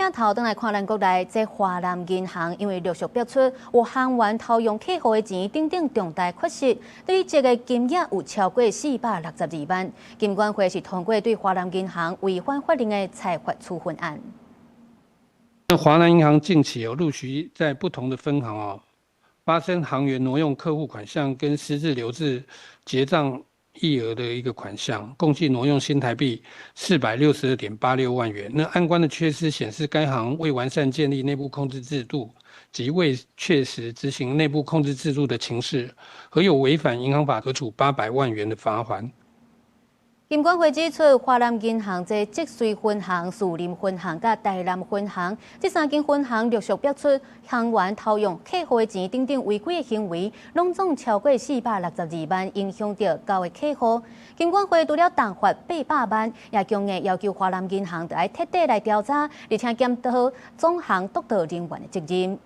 鏡頭轉來看咱國內，這華南銀行因為陸續爆出有行員偷用客戶的錢等等重大缺失，對這個金額有超過462萬。金管會是通過對華南銀行違反法令的裁罰處分案。那華南銀行近期有陸續在不同的分行哦，發生行員挪用客戶款項跟私自留置結賬餘額的一個款項，共計挪用新台幣462.86萬元。那案關的缺失顯示，該行未完善建立內部控制制度及未確實執行內部控制制度的情事，核有違反銀行法，可處800萬元的罰鍰。金管會指出，華南銀行這積水分行、樹林分行佮台南分行這三間分行陸續爆出行員偷用客戶的錢等等違規的行為，攏總超過462萬，影響著九个客戶。金管會除了重罰800萬，也強硬要求華南銀行著愛徹底來調查，而且檢討總行督導人員的責任。